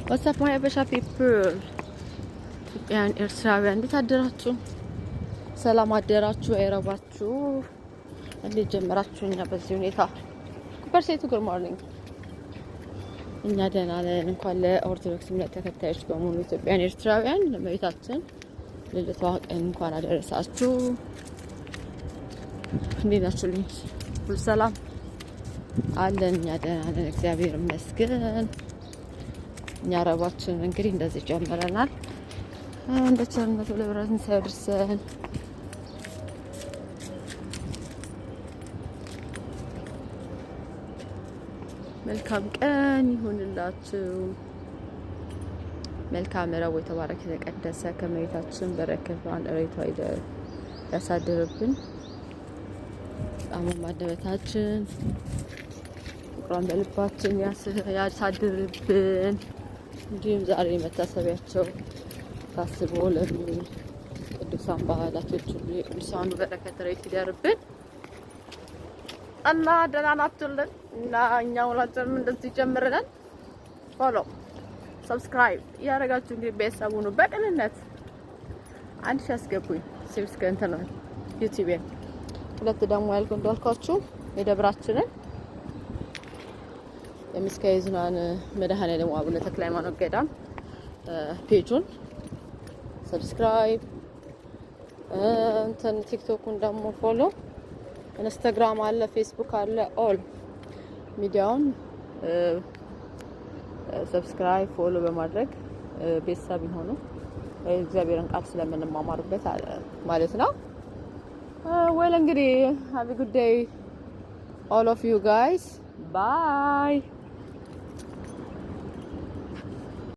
What's up, my አበሻ people፣ ኢትዮጵያውያን ኤርትራውያን፣ እንዴት አደራችሁ? ሰላም አደራችሁ? አይረባችሁ? እንዴት ጀመራችሁ? እኛ በዚህ ሁኔታ ኩፐር ሴቱ good morning። እኛ ደህና ነን። እንኳን ለኦርቶዶክስ እምነት ተከታዮች በሙሉ ኢትዮጵያን ኤርትራውያን ለእመቤታችን ልደቷ ቀን እንኳን አደረሳችሁ። እንዴት ናችሁልኝ? ሁሉ ሰላም አለን። እኛ ደህና ነን፣ እግዚአብሔር ይመስገን። እኛ ረባችን እንግዲህ እንደዚህ ጀምረናል። እንደ ቸርነቱ ለብረት ሳያደርሰን። መልካም ቀን ይሁንላችሁ። መልካም ረቡዕ የተባረከ የተቀደሰ ከመቤታችን በረከቷን እሬቷ ያሳድርብን። ጣዕሙን አንደበታችን፣ ፍቅሯን በልባችን ያሳድርብን። እንዲሁም ዛሬ መታሰቢያቸው ታስቦ ለሚውል ቅዱሳን በዓላቶች ሁሉ የቅዱሳኑ በረከት ረድኤት ይደርብን እና ደህና ናችሁልን? እና እኛ ሁላችንም እንደዚህ ጀምረናል። Follow፣ subscribe እያደረጋችሁ እንግዲህ ቤተሰብ ሁኑ። በቅንነት 1000 አስገቡኝ። Subscribe እንትን ነው ዩቲዩብን። ሁለት ደግሞ ያልኩ እንዳልኳችሁ የደብራችንን የምስካየ ኅዙናን መድኃኔዓለም አቡነ ተክለ ሃይማኖት ገዳም page ኡን subscribe፣ እንትን ቲክቶኩን ደግሞ follow፣ ኢንስታግራም አለ፣ ፌስቡክ አለ፣ all ሚዲያውን subscribe፣ follow በማድረግ ቤተሰብ ይሆኑ። እግዚአብሔርን ቃል ስለምንማማርበት ማለት ነው። Well, እንግዲህ have good day, all of you guys. Bye.